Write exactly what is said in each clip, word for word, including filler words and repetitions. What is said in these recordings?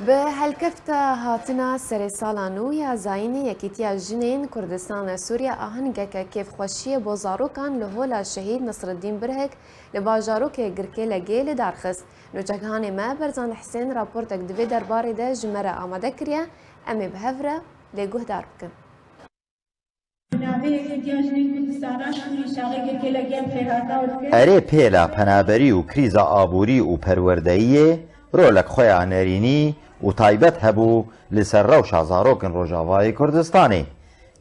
Bi helkefta hatina serê sala nû ya zayînê, Yekîtiya Jinên Kurdistana Sûriye ahengeke kêfxweşiyê bo zarokan li Hola Şehîd Nesreddîn Birhik li bajarokê Girkêlegê li dar xist. Nûçegihanê me Berzan Hisên raportek di vê derbarê de ji me re amade kiriye, em ê bi hev re lê guhdar bikin. Erê pêla penaberî û krîza aborî û perwerdeyiyê rolek xwe ya nerînî û taybet hebû li ser rewşa zarokên Rojavayê Kurdistanê.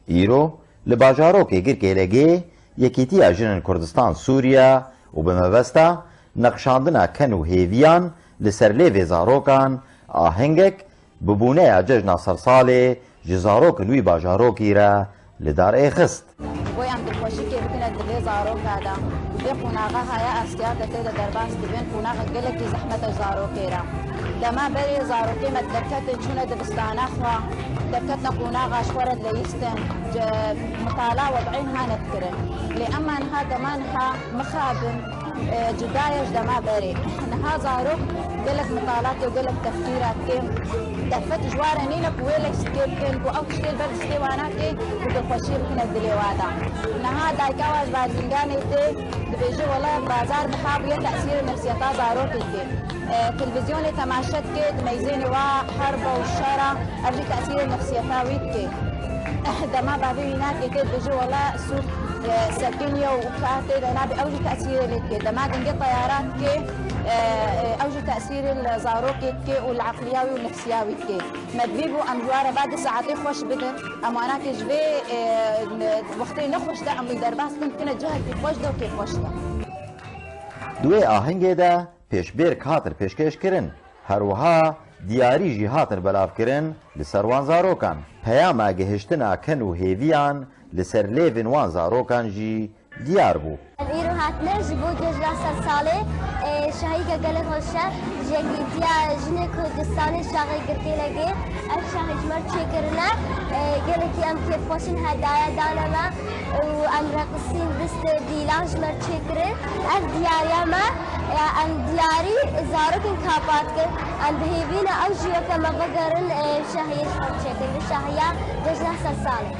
Îro li bajarokê Girkêlegê Yekîtiya Jinên Kurdistan Sûriye û bi mebesta nexşandina ken û hêviyan li ser lêvê zarokan ahengek bi bûneya cejna sersalê ji zarokên wî bajarokî re li dar êxist. Bo em dilxweşîkê bikine di vê zaroka de. Vê qonaxa haya astiyar de tê de derbas dibin, qonaxek gelekî zehmet e zarokê re. Dema berê zarokê me derketin çûne dibistana xwe, derketine qonaxa ji xwe re dileyistin, mitala wed'ê niha nedkirin. Lê ema niha dema niha mixabin, e, cuda ye ji dema berê. Niha zarok gelek mitalatê û gelek tefkîrat tê. Derfet ji wan re nîne ku wê leyskê bikin, ku ew tiştê li ber destê wan nake, ku dilxweşiyê bikine dilê wan de. Niha dayika wan ji Barzînganê tê, dibêje, wela bazar biha bûye tesîrê nefsiyeta zarokê tê. E, televîzyonê temaşe dike, dimeyzêne wa herba û şera, ev jî tesîrê nefsiyeta wî dike. Dema bavê wî nake tê dibêje, wela sûk, e, sekiniye û kar tê de nabe, ew jî tesîrê lê dike. Dema dengê teyara dike, e, e, ew jî tesîrê li zarokê dike û li eqliya wî û nefsiya wî dike. Me divî bû em ji wan re vadi saetê xweş bidin. Em wana ke ji vê, e, wextê nexweş de em wî derbas bikin, bikine cihekî xweş de û kêfxweş de. Di wê ahengê de pêşbêrk hatin pêşkêşkirin. Her wiha diyarî jî hatin belavkirin li ser wan zarokan. Peyama gihiştina ken û hêviyan li ser lêvên wan zarokan jî diyar bû. Em îro hatine ji bo cejna ser salê, e, şahîke gelek xweş e. Ji Yekîtiya Jinê Kurdistanê şaxê Girkêlegê ev şahî ji me re çêkirine. E, gelekî em kêfxweş in, hedaya dane me û em reqisîn distê dîlan ji me re çêkirin. Ev diyariya me, e, em diyarî zarokên kapa dikin. Em bi hêvî ne ew jî weke me vegerin, e, şahiyê ji me re çêkin. Bi şahiya cejna ser salê.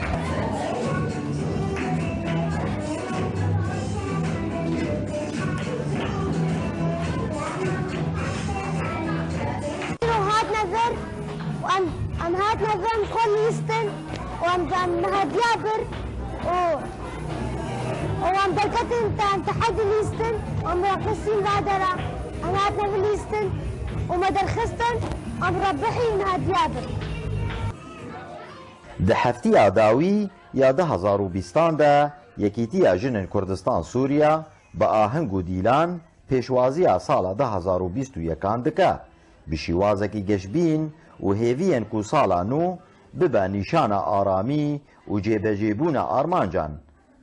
Îro hatine vir û em, em hatine vir em xwe lîstin û em, em niha Diyarbir û, û em derketin te, em tehedî lîstin, em reqisîn vadera, em hatine vir lîstin û me derxistin, em rebihî niha Diyarbir. Di heftiya dawî ya du hezar û bîstan de Yekîtiya Jinên Kurdistan Sûriya bi aheng û dîlan pêşwaziya sala du hezar û bîst û yekan dike. Bi şîwazekî geşbîn û hêviyên ku sala nû bibe nîşana aramî û cêbecêbûna armancan.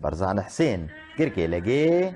Berzan Hisên, Girkêlegê.